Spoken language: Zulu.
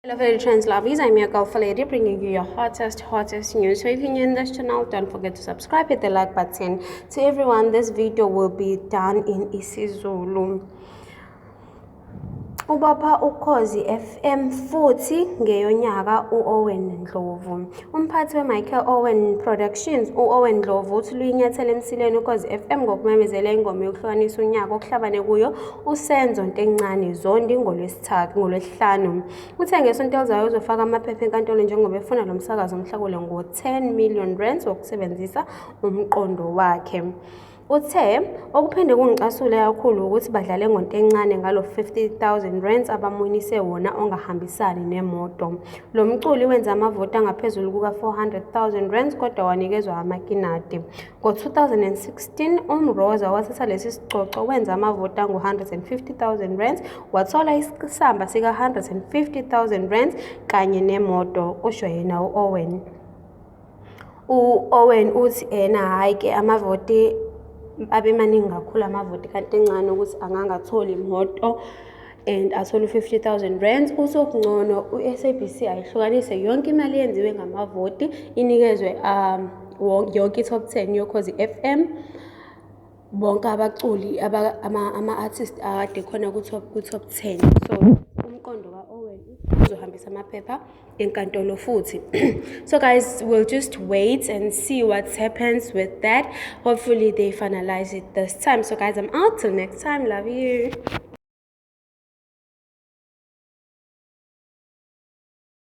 Hello fellow trends lovies, I'm your girl Lady, bringing you your hottest, hottest news. So if you're new in this channel, don't forget to subscribe, hit the like button. To everyone, this video will be done in isiZulu. Ubopha Ukhozi FM futhi ngeyonyaka u-Owen Ndlovu. Umphathi weMichael Owen Productions, u-Owen Ndlovu, uthi luyinyathele emsileni Ukhozi FM ngokumemezela ingoma yokuhlukanisa unyaka okuhlabane kuyo uSenzo Ntencane Zondi ngoLwesithathu ngoLwesihlanu. Uthe ngesonto elizayo uzofaka amaphepha enkantolo njengoba efuna lo msakazo umhlakule ngo-10 million rands wokusebenzisa umqondo wakhe. Uthe, Okuphinde kungicasule kakhulu wukuthi badlale ngoNtencane ngalo 50 000 abamwinise wona ongahambisani nemoto. Lo mculi wenze amavoti angaphezulu kuka-400 000 kodwa wanikezwa amakinati. Ngo-2016 uMroza wathatha lesi sicoco wenza amavoti angu-150 000 wathola isamba sika-150 000 kanye nemoto, kusho yena u-Owen. U-Owen uthi ena hhayi-ke amavoti abemaningi kakhulu amavoti kaNtencane ukuthi angangatholi imoto and athole u-50 000 rands. Uthi okungcono u-S_A_B_C ayihlukanise yonke imali eyenziwe ngamavoti inikezwe yonke i-top 10 yoKhozi F_M, bonke abaculi ama-artist akade khona ku-top 10. So umqondo ka-Owen uzohambisa amaphepha enkantolo futhi. So guys, we'll just wait and see what happens with that. Hopefully they finalize it this time. So guys, I'm out till next time. Love you.